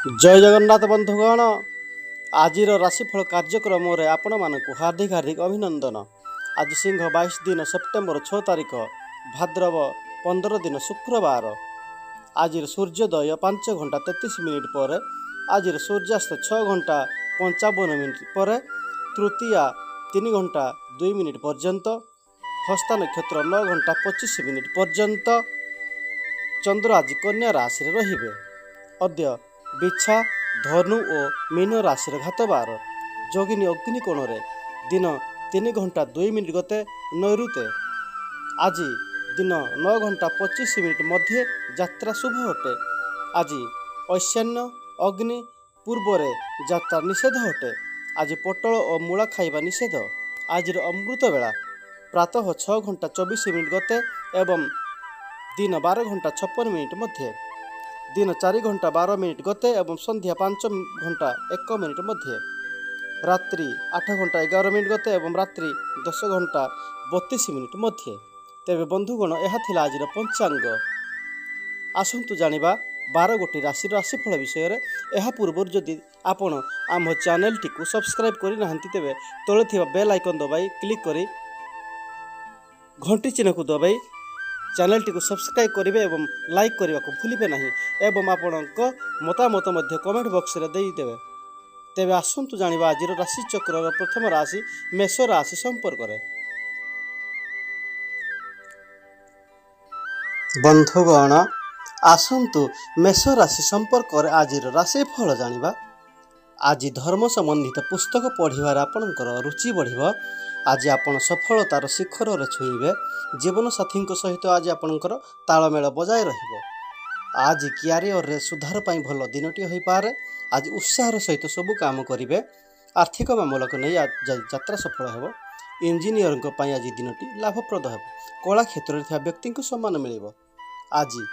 ଜୟ ଜଗନ୍ନାଥ ବନ୍ଧୁଗଣ, ଆଜିର ରାଶିଫଳ କାର୍ଯ୍ୟକ୍ରମରେ ଆପଣମାନଙ୍କୁ ହାର୍ଦ୍ଦିକ ହାର୍ଦ୍ଦିକ ଅଭିନନ୍ଦନ। ଆଜି ସିଂହ 22 ଦିନ ସେପ୍ଟେମ୍ବର 6 ତାରିଖ, ଭାଦ୍ରବ 15 ଦିନ ଶୁକ୍ରବାର। ଆଜିର ସୂର୍ଯ୍ୟୋଦୟ 5 ଘଣ୍ଟା 33 ମିନିଟ୍ ପରେ, ଆଜିର ସୂର୍ଯ୍ୟାସ୍ତ 6 ଘଣ୍ଟା 55 ମିନିଟ୍ ପରେ, ତୃତୀୟା 3 ଘଣ୍ଟା 2 ମିନିଟ୍ ପର୍ଯ୍ୟନ୍ତ, ହସ୍ତା ନକ୍ଷତ୍ର 9 ଘଣ୍ଟା 25 ମିନିଟ୍ ପର୍ଯ୍ୟନ୍ତ। ଚନ୍ଦ୍ର ଆଜି କନ୍ୟା ରାଶିରେ ରହିବେ। ଅଦ୍ୟ ବିଛା, ଧନୁ ଓ ମୀନ ରାଶିର ଘାତବାର। ଯୋଗିନୀ ଅଗ୍ନିକୋଣରେ ଦିନ 3 ଘଣ୍ଟା 2 ମିନିଟ୍ ଗତେ ନୈଋତେ। ଆଜି ଦିନ 9 ଘଣ୍ଟା 25 ମିନିଟ୍ ମଧ୍ୟେ ଯାତ୍ରା ଶୁଭ ଅଟେ। ଆଜି ଐଶାନ୍ୟ ଅଗ୍ନି ପୂର୍ବରେ ଯାତ୍ରା ନିଷେଧ ଅଟେ। ଆଜି ପୋଟଳ ଓ ମୂଳା ଖାଇବା ନିଷେଧ। ଆଜିର ଅମୃତ ବେଳା ପ୍ରାତଃ 6 ଘଣ୍ଟା 24 ମିନିଟ୍ ଗତେ ଏବଂ ଦିନ 12 ଘଣ୍ଟା 56 ମିନିଟ୍ ମଧ୍ୟେ, ଦିନ 4 ଘଣ୍ଟା 12 ମିନିଟ୍ ଗତେ ଏବଂ ସନ୍ଧ୍ୟା 5 ଘଣ୍ଟା 1 ମିନିଟ୍ ମଧ୍ୟେ, ରାତ୍ରି 8 ଘଣ୍ଟା 11 ମିନିଟ୍ ଗତେ ଏବଂ ରାତ୍ରି 10 ଘଣ୍ଟା 32 ମିନିଟ୍ ମଧ୍ୟେ। ତେବେ ବନ୍ଧୁଗଣ, ଏହା ଥିଲା ଆଜିର ପଞ୍ଚାଙ୍ଗ। ଆସନ୍ତୁ ଜାଣିବା 12 ଗୋଟି ରାଶିର ରାଶିଫଳ ବିଷୟରେ। ଏହା ପୂର୍ବରୁ ଯଦି ଆପଣ ଆମ ଚ୍ୟାନେଲଟିକୁ ସବସ୍କ୍ରାଇବ୍ କରିନାହାନ୍ତି, ତେବେ ତଳେ ଥିବା ବେଲ୍ ଆଇକନ୍ ଦବାଇ କ୍ଲିକ୍ କରି ଘଣ୍ଟି ଚିହ୍ନକୁ ଦବାଇ ଚ୍ୟାନେଲଟିକୁ ସବସ୍କ୍ରାଇବ୍ କରିବେ ଏବଂ ଲାଇକ୍ କରିବାକୁ ଭୁଲିବେ ନାହିଁ ଏବଂ ଆପଣଙ୍କ ମତାମତ ମଧ୍ୟ କମେଣ୍ଟ ବକ୍ସରେ ଦେଇଦେବେ। ତେବେ ଆସନ୍ତୁ ଜାଣିବା ଆଜିର ରାଶିଚକ୍ରର ପ୍ରଥମ ରାଶି ମେଷ ରାଶି ସମ୍ପର୍କରେ। ବନ୍ଧୁଗଣ, ଆସନ୍ତୁ ମେଷ ରାଶି ସମ୍ପର୍କରେ ଆଜିର ରାଶିଫଳ ଜାଣିବା। ଆଜି ଧର୍ମ ସମ୍ବନ୍ଧିତ ପୁସ୍ତକ ପଢ଼ିବାରେ ଆପଣଙ୍କର ରୁଚି ବଢ଼ିବ। ଆଜି ଆପଣ ସଫଳତାର ଶିଖରରେ ଛୁଇଁବେ। ଜୀବନସାଥୀଙ୍କ ସହିତ ଆଜି ଆପଣଙ୍କର ତାଳମେଳ ବଜାୟ ରହିବ। ଆଜି କ୍ୟାରିୟରରେ ସୁଧାର ପାଇଁ ଭଲ ଦିନଟିଏ ହୋଇପାରେ। ଆଜି ଉତ୍ସାହର ସହିତ ସବୁ କାମ କରିବେ। ଆର୍ଥିକ ମାମଲାକୁ ନେଇ ଯାତ୍ରା ସଫଳ ହେବ। ଇଞ୍ଜିନିୟରଙ୍କ ପାଇଁ ଆଜି ଦିନଟି ଲାଭପ୍ରଦ ହେବ। କଳା କ୍ଷେତ୍ରରେ ଥିବା ବ୍ୟକ୍ତିଙ୍କୁ ସମ୍ମାନ ମିଳିବ। ଆଜି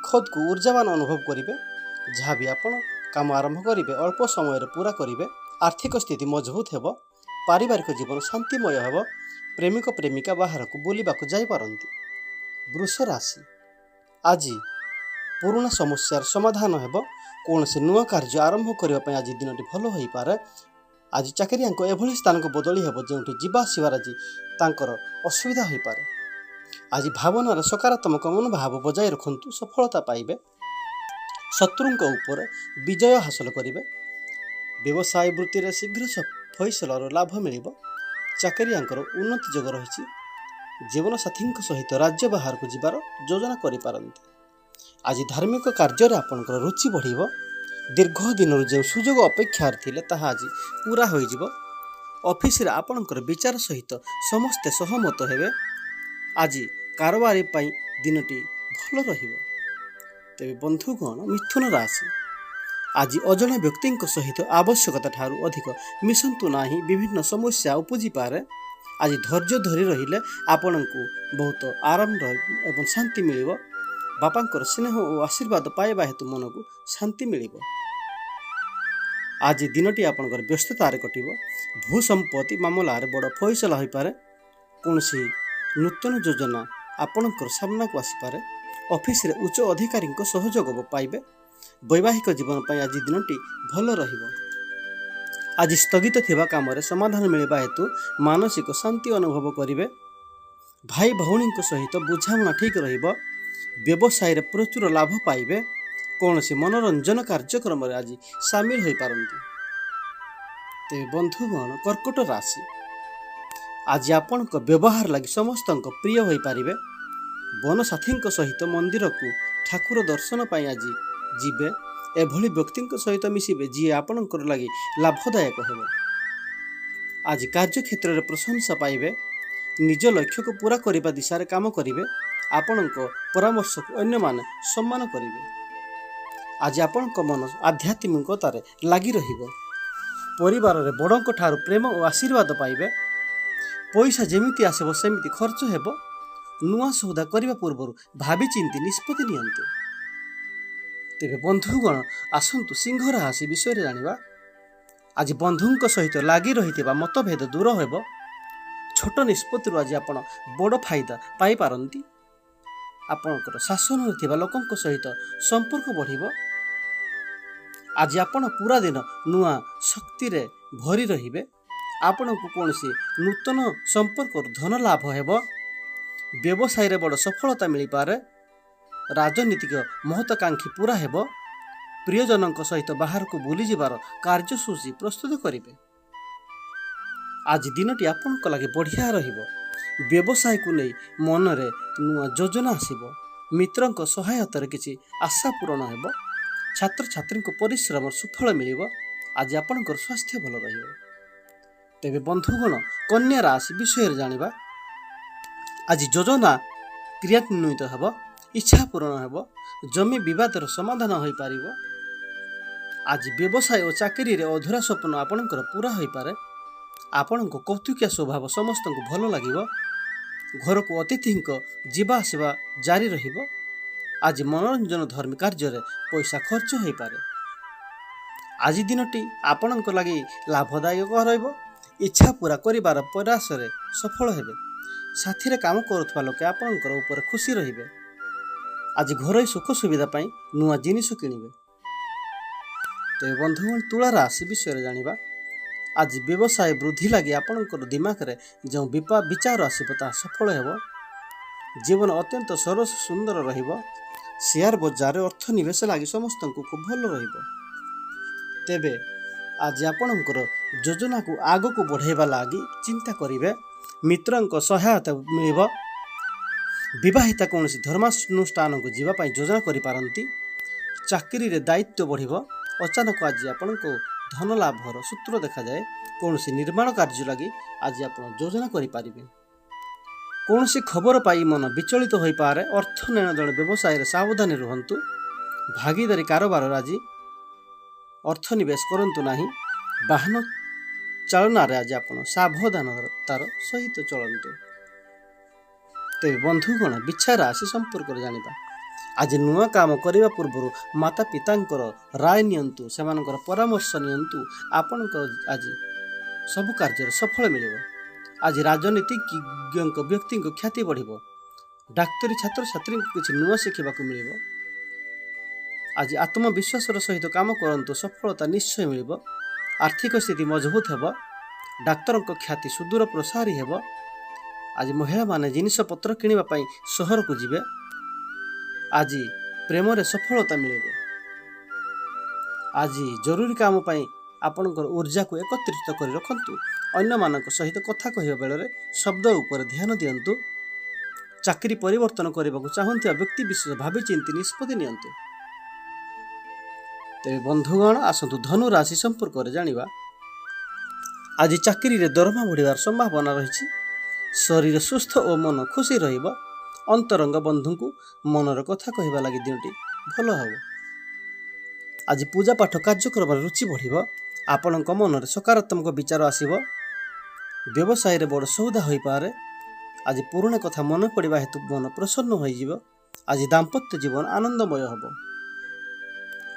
ଖୋଦକୁ ଉର୍ଜାବାନ ଅନୁଭବ କରିବେ। ଯାହା ବି ଆପଣ କାମ ଆରମ୍ଭ କରିବେ, ଅଳ୍ପ ସମୟରେ ପୂରା କରିବେ। ଆର୍ଥିକ ସ୍ଥିତି ମଜବୁତ ହେବ। ପାରିବାରିକ ଜୀବନ ଶାନ୍ତିମୟ ହେବ। ପ୍ରେମିକ ପ୍ରେମିକା ବାହାରକୁ ବୁଲିବାକୁ ଯାଇପାରନ୍ତି। ବୃଷ ରାଶି, ଆଜି ପୁରୁଣା ସମସ୍ୟାର ସମାଧାନ ହେବ। କୌଣସି ନୂଆ କାର୍ଯ୍ୟ ଆରମ୍ଭ କରିବା ପାଇଁ ଆଜି ଦିନଟି ଭଲ ହୋଇପାରେ। ଆଜି ଚାକିରିଆଙ୍କ ଏଭଳି ସ୍ଥାନକୁ ବଦଳି ହେବ, ଯେଉଁଠି ଯିବା ଆସିବାର ଆଜି ତାଙ୍କର ଅସୁବିଧା ହୋଇପାରେ। ଆଜି ଭାବନାରେ ସକାରାତ୍ମକ ମନୋଭାବ ବଜାୟ ରଖନ୍ତୁ, ସଫଳତା ପାଇବେ। ଶତ୍ରୁଙ୍କ ଉପରେ ବିଜୟ ହାସଲ କରିବେ। ବ୍ୟବସାୟ ବୃତ୍ତିରେ ଶୀଘ୍ର ଫଇସଲାର ଲାଭ ମିଳିବ। ଚାକିରିଆଙ୍କର ଉନ୍ନତି ଯୋଗ ରହିଛି। ଜୀବନସାଥୀଙ୍କ ସହିତ ରାଜ୍ୟ ବାହାରକୁ ଯିବାର ଯୋଜନା କରିପାରନ୍ତି। ଆଜି ଧାର୍ମିକ କାର୍ଯ୍ୟରେ ଆପଣଙ୍କର ରୁଚି ବଢ଼ିବ। ଦୀର୍ଘ ଦିନରୁ ଯେଉଁ ସୁଯୋଗ ଅପେକ୍ଷାରେ ଥିଲେ, ତାହା ଆଜି ପୂରା ହୋଇଯିବ। ଅଫିସରେ ଆପଣଙ୍କର ବିଚାର ସହିତ ସମସ୍ତେ ସହମତ ହେବେ। ଆଜି କାରବାରୀ ପାଇଁ ଦିନଟି ଭଲ ରହିବ। ତେବେ ବନ୍ଧୁଗଣ, ମିଥୁନ ରାଶି, ଆଜି ଅଜଣା ବ୍ୟକ୍ତିଙ୍କ ସହିତ ଆବଶ୍ୟକତା ଠାରୁ ଅଧିକ ମିଶନ୍ତୁ ନାହିଁ, ବିଭିନ୍ନ ସମସ୍ୟା ଉପୁଜିପାରେ। ଆଜି ଧୈର୍ଯ୍ୟ ଧରି ରହିଲେ ଆପଣଙ୍କୁ ବହୁତ ଆରାମ ଏବଂ ଶାନ୍ତି ମିଳିବ। ବାପାଙ୍କର ସ୍ନେହ ଓ ଆଶୀର୍ବାଦ ପାଇବା ହେତୁ ମନକୁ ଶାନ୍ତି ମିଳିବ। ଆଜି ଦିନଟି ଆପଣଙ୍କର ବ୍ୟସ୍ତତାରେ କଟିବ। ଭୂ ସମ୍ପତ୍ତି ମାମଲାରେ ବଡ଼ ଫଇସଲା ହୋଇପାରେ। କୌଣସି ନୂତନ ଯୋଜନା ଆପଣଙ୍କର ସାମ୍ନାକୁ ଆସିପାରେ। ଅଫିସରେ ଉଚ୍ଚ ଅଧିକାରୀଙ୍କ ସହଯୋଗ ପାଇବେ। ବୈବାହିକ ଜୀବନ ପାଇଁ ଆଜି ଦିନଟି ଭଲ ରହିବ। ଆଜି ସ୍ଥଗିତ ଥିବା କାମରେ ସମାଧାନ ମିଳିବା ହେତୁ ମାନସିକ ଶାନ୍ତି ଅନୁଭବ କରିବେ। ଭାଇ ଭଉଣୀଙ୍କ ସହିତ ବୁଝାମଣା ଠିକ୍ ରହିବ। ବ୍ୟବସାୟରେ ପ୍ରଚୁର ଲାଭ ପାଇବେ। କୌଣସି ମନୋରଞ୍ଜନ କାର୍ଯ୍ୟକ୍ରମରେ ଆଜି ସାମିଲ ହୋଇପାରନ୍ତି। ତେବେ ବନ୍ଧୁଗଣ, କର୍କଟ ରାଶି, ଆଜି ଆପଣଙ୍କ ବ୍ୟବହାର ଲାଗି ସମସ୍ତଙ୍କ ପ୍ରିୟ ହୋଇପାରିବେ। ବନସାଥୀଙ୍କ ସହିତ ମନ୍ଦିରକୁ ଠାକୁର ଦର୍ଶନ ପାଇଁ ଆଜି ଯିବେ। ଏଭଳି ବ୍ୟକ୍ତିଙ୍କ ସହିତ ମିଶିବେ, ଯିଏ ଆପଣଙ୍କର ଲାଗି ଲାଭଦାୟକ ହେବ। ଆଜି କାର୍ଯ୍ୟକ୍ଷେତ୍ରରେ ପ୍ରଶଂସା ପାଇବେ। ନିଜ ଲକ୍ଷ୍ୟକୁ ପୂରା କରିବା ଦିଶାରେ କାମ କରିବେ। ଆପଣଙ୍କ ପରାମର୍ଶକୁ ଅନ୍ୟମାନେ ସମ୍ମାନ କରିବେ। ଆଜି ଆପଣଙ୍କ ମନ ଆଧ୍ୟାତ୍ମିକତାରେ ଲାଗି ରହିବ। ପରିବାରରେ ବଡ଼ଙ୍କ ଠାରୁ ପ୍ରେମ ଓ ଆଶୀର୍ବାଦ ପାଇବେ। ପଇସା ଯେମିତି ଆସିବ, ସେମିତି ଖର୍ଚ୍ଚ ହେବ। ନୂଆ ସଉଦା କରିବା ପୂର୍ବରୁ ଭାବିଚିନ୍ତି ନିଷ୍ପତ୍ତି ନିଅନ୍ତୁ। ତେବେ ବନ୍ଧୁଗଣ, ଆସନ୍ତୁ ସିଂହ ରାଶି ବିଷୟରେ ଜାଣିବା। ଆଜି ବନ୍ଧୁଙ୍କ ସହିତ ଲାଗି ରହିଥିବା ମତଭେଦ ଦୂର ହେବ। ଛୋଟ ନିଷ୍ପତ୍ତିରୁ ଆଜି ଆପଣ ବଡ଼ ଫାଇଦା ପାଇପାରନ୍ତି। ଆପଣଙ୍କର ଶାସନରେ ଥିବା ଲୋକଙ୍କ ସହିତ ସମ୍ପର୍କ ବଢ଼ିବ। ଆଜି ଆପଣ ପୁରା ଦିନ ନୂଆ ଶକ୍ତିରେ ଭରି ରହିବେ। ଆପଣଙ୍କୁ କୌଣସି ନୂତନ ସମ୍ପର୍କରୁ ଧନ ଲାଭ ହେବ। ବ୍ୟବସାୟରେ ବଡ଼ ସଫଳତା ମିଳିପାରେ। ରାଜନୀତିକ ମହତ୍ୱାକାଂକ୍ଷୀ ପୂରା ହେବ। ପ୍ରିୟଜନଙ୍କ ସହିତ ବାହାରକୁ ବୁଲିଯିବାର କାର୍ଯ୍ୟସୂଚୀ ପ୍ରସ୍ତୁତ କରିବେ। ଆଜି ଦିନଟି ଆପଣଙ୍କ ଲାଗି ବଢ଼ିଆ ରହିବ। ବ୍ୟବସାୟକୁ ନେଇ ମନରେ ନୂଆ ଯୋଜନା ଆସିବ। ମିତ୍ରଙ୍କ ସହାୟତାରେ କିଛି ଆଶା ପୂରଣ ହେବ। ଛାତ୍ରଛାତ୍ରୀଙ୍କୁ ପରିଶ୍ରମର ସୁଫଳ ମିଳିବ। ଆଜି ଆପଣଙ୍କର ସ୍ୱାସ୍ଥ୍ୟ ଭଲ ରହିବ। ତେବେ ବନ୍ଧୁଗଣ, କନ୍ୟା ରାଶି ବିଷୟରେ ଜାଣିବା। ଆଜି ଯୋଜନା କ୍ରିୟାନ୍ୱିତ ହେବ। ଇଚ୍ଛା ପୂରଣ ହେବ। ଜମି ବିବାଦର ସମାଧାନ ହୋଇପାରିବ। ଆଜି ବ୍ୟବସାୟ ଓ ଚାକିରିରେ ଅଧୁରା ସ୍ୱପ୍ନ ଆପଣଙ୍କର ପୂରା ହୋଇପାରେ। ଆପଣଙ୍କ କୌତୁକିଆ ସ୍ୱଭାବ ସମସ୍ତଙ୍କୁ ଭଲ ଲାଗିବ। ଘରକୁ ଅତିଥିଙ୍କ ଯିବା ଆସିବା ଜାରି ରହିବ। ଆଜି ମନୋରଞ୍ଜନ ଧର୍ମୀ କାର୍ଯ୍ୟରେ ପଇସା ଖର୍ଚ୍ଚ ହୋଇପାରେ। ଆଜି ଦିନଟି ଆପଣଙ୍କ ଲାଗି ଲାଭଦାୟକ ରହିବ। ଇଚ୍ଛା ପୂରା କରିବାର ପ୍ରୟାସରେ ସଫଳ ହେବେ। ସାଥିରେ କାମ କରୁଥିବା ଲୋକେ ଆପଣଙ୍କର ଉପରେ ଖୁସି ରହିବେ। ଆଜି ଘରୋଇ ସୁଖ ସୁବିଧା ପାଇଁ ନୂଆ ଜିନିଷ କିଣିବେ। ତେବେ ବନ୍ଧୁଗଣ, ତୁଳା ରାଶି ବିଷୟରେ ଜାଣିବା। ଆଜି ବ୍ୟବସାୟ ବୃଦ୍ଧି ଲାଗି ଆପଣଙ୍କର ଦିମାଗରେ ଯେଉଁ ବିଚାର ଆସିବ, ତାହା ସଫଳ ହେବ। ଜୀବନ ଅତ୍ୟନ୍ତ ସରସ ସୁନ୍ଦର ରହିବ। ସେୟାର ବଜାରରେ ଅର୍ଥ ନିବେଶ ଲାଗି ସମସ୍ତଙ୍କୁ ଖୁବ୍ ଭଲ ରହିବ। ତେବେ ଆଜି ଆପଣଙ୍କର ଯୋଜନାକୁ ଆଗକୁ ବଢ଼ାଇବା ଲାଗି ଚିନ୍ତା କରିବେ। ମିତ୍ରଙ୍କ ସହାୟତା ମିଳିବ। ବିବାହିତା କୌଣସି ଧର୍ମାନୁଷ୍ଠାନକୁ ଯିବା ପାଇଁ ଯୋଜନା କରିପାରନ୍ତି। ଚାକିରିରେ ଦାୟିତ୍ୱ ବଢ଼ିବ। ଅଚାନକ ଆଜି ଆପଣଙ୍କୁ ଧନ ଲାଭର ସୂତ୍ର ଦେଖାଯାଏ। କୌଣସି ନିର୍ମାଣ କାର୍ଯ୍ୟ ଲାଗି ଆଜି ଆପଣ ଯୋଜନା କରିପାରିବେ। କୌଣସି ଖବର ପାଇ ମନ ବିଚଳିତ ହୋଇପାରେ। ଅର୍ଥ ନେଣଦେଣ ବ୍ୟବସାୟରେ ସାବଧାନ ରୁହନ୍ତୁ। ଭାଗିଦାରୀ କାରବାରରେ ଆଜି ଅର୍ଥ ନିବେଶ କରନ୍ତୁ ନାହିଁ। ବାହନ ଚାଳନାରେ ଆଜି ଆପଣ ସାବଧାନତାର ସହିତ ଚଳନ୍ତୁ। ତେବେ ବନ୍ଧୁଗଣ, ବିଛା ରାଶି ସମ୍ପର୍କରେ ଜାଣିବା। ଆଜି ନୂଆ କାମ କରିବା ପୂର୍ବରୁ ମାତା ପିତାଙ୍କର ରାୟ ନିଅନ୍ତୁ, ସେମାନଙ୍କର ପରାମର୍ଶ ନିଅନ୍ତୁ। ଆପଣଙ୍କର ଆଜି ସବୁ କାର୍ଯ୍ୟରେ ସଫଳ ମିଳିବ। ଆଜି ରାଜନୀତିଜ୍ଞଙ୍କ ବ୍ୟକ୍ତିଙ୍କ ଖ୍ୟାତି ବଢ଼ିବ। ଡାକ୍ତରୀ ଛାତ୍ରଛାତ୍ରୀଙ୍କୁ କିଛି ନୂଆ ଶିଖିବାକୁ ମିଳିବ। ଆଜି ଆତ୍ମବିଶ୍ୱାସର ସହିତ କାମ କରନ୍ତୁ, ସଫଳତା ନିଶ୍ଚୟ ମିଳିବ। ଆର୍ଥିକ ସ୍ଥିତି ମଜବୁତ ହେବ। ଡାକ୍ତରଙ୍କ ଖ୍ୟାତି ସୁଦୂର ପ୍ରସାରୀ ହେବ। ଆଜି ମହିଳାମାନେ ଜିନିଷପତ୍ର କିଣିବା ପାଇଁ ସହରକୁ ଯିବେ। ଆଜି ପ୍ରେମରେ ସଫଳତା ମିଳିବ। ଆଜି ଜରୁରୀ କାମ ପାଇଁ ଆପଣଙ୍କର ଉର୍ଜାକୁ ଏକତ୍ରିତ କରି ରଖନ୍ତୁ। ଅନ୍ୟମାନଙ୍କ ସହିତ କଥା କହିବା ବେଳରେ ଶବ୍ଦ ଉପରେ ଧ୍ୟାନ ଦିଅନ୍ତୁ। ଚାକିରି ପରିବର୍ତ୍ତନ କରିବାକୁ ଚାହୁଁଥିବା ବ୍ୟକ୍ତି ବିଶେଷ ଭାବି ଚିନ୍ତି ନିଷ୍ପତ୍ତି ନିଅନ୍ତୁ। ତେବେ ବନ୍ଧୁଗଣ, ଆସନ୍ତୁ ଧନୁ ରାଶି ସମ୍ପର୍କରେ ଜାଣିବା। ଆଜି ଚାକିରିରେ ଦରମା ବଢ଼ିବାର ସମ୍ଭାବନା ରହିଛି। ଶରୀର ସୁସ୍ଥ ଓ ମନ ଖୁସି ରହିବ। ଅନ୍ତରଙ୍ଗ ବନ୍ଧୁଙ୍କୁ ମନର କଥା କହିବା ଲାଗି ଦିନଟି ଭଲ ହେବ। ଆଜି ପୂଜା ପାଠ କାର୍ଯ୍ୟକ୍ରମରେ ରୁଚି ବଢ଼ିବ। ଆପଣଙ୍କ ମନରେ ସକାରାତ୍ମକ ବିଚାର ଆସିବ। ବ୍ୟବସାୟରେ ବଡ଼ ସଉଦା ହୋଇପାରେ। ଆଜି ପୁରୁଣା କଥା ମନେ ପଡ଼ିବା ହେତୁ ମନ ପ୍ରସନ୍ନ ହୋଇଯିବ। ଆଜି ଦାମ୍ପତ୍ୟ ଜୀବନ ଆନନ୍ଦମୟ ହେବ।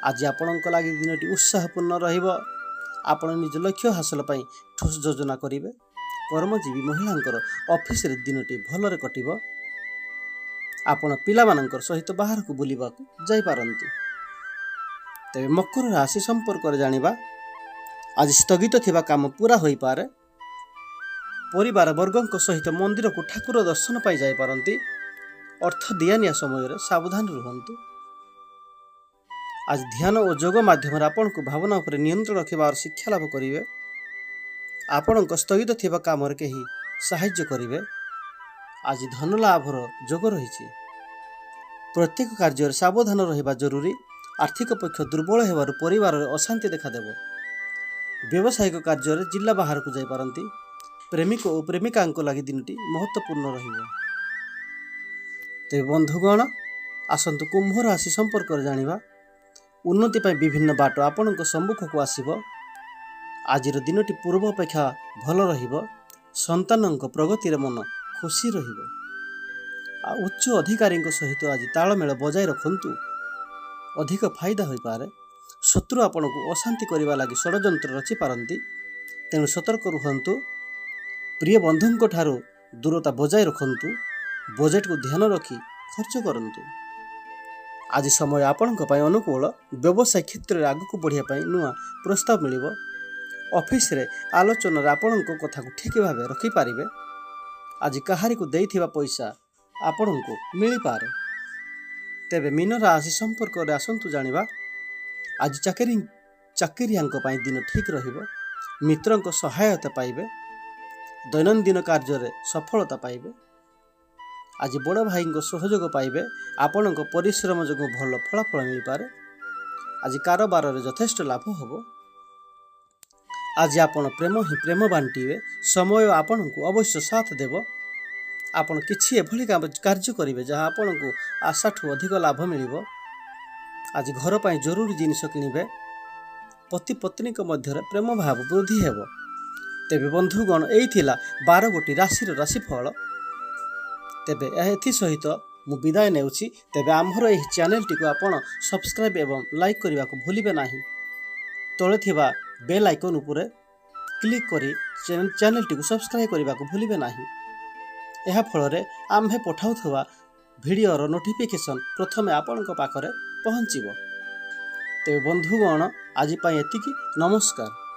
ଆଜି ଆପଣଙ୍କ ଲାଗି ଦିନଟି ଉତ୍ସାହପୂର୍ଣ୍ଣ ରହିବ। ଆପଣ ନିଜ ଲକ୍ଷ୍ୟ ହାସଲ ପାଇଁ ଠୋସ୍ ଯୋଜନା କରିବେ। କର୍ମଜୀବୀ ମହିଳାଙ୍କର ଅଫିସରେ ଦିନଟି ଭଲରେ କଟିବ। ଆପଣ ପିଲାମାନଙ୍କର ସହିତ ବାହାରକୁ ବୁଲିବାକୁ ଯାଇପାରନ୍ତି। ତେବେ ମକର ରାଶି ସମ୍ପର୍କରେ ଜାଣିବା। ଆଜି ସ୍ଥଗିତ ଥିବା କାମ ପୁରା ହୋଇପାରେ। ପରିବାର ବର୍ଗଙ୍କ ସହିତ ମନ୍ଦିରକୁ ଠାକୁର ଦର୍ଶନ ପାଇଁ ଯାଇପାରନ୍ତି। ଅର୍ଥ ଦିଆନିଆ ସମୟରେ ସାବଧାନ ରୁହନ୍ତୁ। ଆଜି ଧ୍ୟାନ ଓ ଯୋଗ ମାଧ୍ୟମରେ ଆପଣଙ୍କୁ ଭାବନା ଉପରେ ନିୟନ୍ତ୍ରଣ ରଖିବାର ଶିକ୍ଷା ଲାଭ କରିବେ। ଆପଣଙ୍କ ସ୍ଥଗିତ ଥିବା କାମରେ କେହି ସାହାଯ୍ୟ କରିବେ। ଆଜି ଧନ ଲାଭର ଯୋଗ ରହିଛି। ପ୍ରତ୍ୟେକ କାର୍ଯ୍ୟରେ ସାବଧାନ ରହିବା ଜରୁରୀ। ଆର୍ଥିକ ପକ୍ଷ ଦୁର୍ବଳ ହେବାରୁ ପରିବାରରେ ଅଶାନ୍ତି ଦେଖାଦେବ। ବ୍ୟବସାୟିକ କାର୍ଯ୍ୟରେ ଜିଲ୍ଲା ବାହାରକୁ ଯାଇପାରନ୍ତି। ପ୍ରେମିକ ଓ ପ୍ରେମିକାଙ୍କ ଲାଗି ଦିନଟି ମହତ୍ତ୍ୱପୂର୍ଣ୍ଣ ରହିବ। ତେବେ ବନ୍ଧୁଗଣ, ଆସନ୍ତୁ କୁମ୍ଭ ରାଶି ସମ୍ପର୍କରେ ଜାଣିବା। ଉନ୍ନତି ପାଇଁ ବିଭିନ୍ନ ବାଟ ଆପଣଙ୍କ ସମ୍ମୁଖକୁ ଆସିବ। ଆଜିର ଦିନଟି ପୂର୍ବ ଅପେକ୍ଷା ଭଲ ରହିବ। ସନ୍ତାନଙ୍କ ପ୍ରଗତିରେ ମନ ଖୁସି ରହିବ। ଆଉ ଉଚ୍ଚ ଅଧିକାରୀଙ୍କ ସହିତ ଆଜି ତାଳମେଳ ବଜାୟ ରଖନ୍ତୁ, ଅଧିକ ଫାଇଦା ହୋଇପାରେ। ଶତ୍ରୁ ଆପଣଙ୍କୁ ଅଶାନ୍ତି କରିବା ଲାଗି ଷଡ଼ଯନ୍ତ୍ର ରଚିପାରନ୍ତି, ତେଣୁ ସତର୍କ ରୁହନ୍ତୁ। ପ୍ରିୟ ବନ୍ଧୁଙ୍କ ଠାରୁ ଦୂରତା ବଜାୟ ରଖନ୍ତୁ। ବଜେଟକୁ ଧ୍ୟାନ ରଖି ଖର୍ଚ୍ଚ କରନ୍ତୁ। ଆଜି ସମୟ ଆପଣଙ୍କ ପାଇଁ ଅନୁକୂଳ। ବ୍ୟବସାୟ କ୍ଷେତ୍ରରେ ଆଗକୁ ବଢ଼ିବା ପାଇଁ ନୂଆ ପ୍ରସ୍ତାବ ମିଳିବ। ଅଫିସରେ ଆଲୋଚନାରେ ଆପଣଙ୍କ କଥାକୁ ଠିକ୍ ଭାବେ ରଖିପାରିବେ। ଆଜି କାହାରିକୁ ଦେଇଥିବା ପଇସା ଆପଣଙ୍କୁ ମିଳିପାରେ। ତେବେ ମୀନ ରାଶି ସମ୍ପର୍କରେ ଆସନ୍ତୁ ଜାଣିବା। ଆଜି ଚାକିରିଆଙ୍କ ପାଇଁ ଦିନ ଠିକ୍ ରହିବ। ମିତ୍ରଙ୍କ ସହାୟତା ପାଇବେ। ଦୈନନ୍ଦିନ କାର୍ଯ୍ୟରେ ସଫଳତା ପାଇବେ। ଆଜି ବଡ଼ ଭାଇଙ୍କ ସହଯୋଗ ପାଇବେ। ଆପଣଙ୍କ ପରିଶ୍ରମ ଯୋଗୁଁ ଭଲ ଫଳାଫଳ ମିଳିପାରେ। ଆଜି କାରବାରରେ ଯଥେଷ୍ଟ ଲାଭ ହେବ। ଆଜି ଆପଣ ପ୍ରେମ ହିଁ ପ୍ରେମ ବାଣ୍ଟିବେ। ସମୟ ଆପଣଙ୍କୁ ଅବଶ୍ୟ ସାଥ ଦେବ। ଆପଣ କିଛି ଏଭଳି କାର୍ଯ୍ୟ କରିବେ, ଯାହା ଆପଣଙ୍କୁ ଆଶାଠୁ ଅଧିକ ଲାଭ ମିଳିବ। ଆଜି ଘର ପାଇଁ ଜରୁରୀ ଜିନିଷ କିଣିବେ। ପତି ପତ୍ନୀଙ୍କ ମଧ୍ୟରେ ପ୍ରେମ ଭାବ ବୃଦ୍ଧି ହେବ। ତେବେ ବନ୍ଧୁଗଣ, ଏଇ ଥିଲା 12 ଗୋଟି ରାଶିର ରାଶିଫଳ। ତେବେ ଏଥିସହିତ ମୁଁ ବିଦାୟ ନେଉଛି। ତେବେ ଆମ୍ଭର ଏହି ଚ୍ୟାନେଲଟିକୁ ଆପଣ ସବସ୍କ୍ରାଇବ୍ ଏବଂ ଲାଇକ୍ କରିବାକୁ ଭୁଲିବେ ନାହିଁ। ତଳେ ଥିବା ବେଲ୍ ଆଇକନ୍ ଉପରେ କ୍ଲିକ୍ କରି ଚ୍ୟାନେଲଟିକୁ ସବସ୍କ୍ରାଇବ୍ କରିବାକୁ ଭୁଲିବେ ନାହିଁ। ଏହା ଫଳରେ ଆମ୍ଭେ ପଠାଉଥିବା ଭିଡ଼ିଓର ନୋଟିଫିକେସନ୍ ପ୍ରଥମେ ଆପଣଙ୍କ ପାଖରେ ପହଞ୍ଚିବ। ତେବେ ବନ୍ଧୁଗଣ, ଆଜି ପାଇଁ ଏତିକି। ନମସ୍କାର।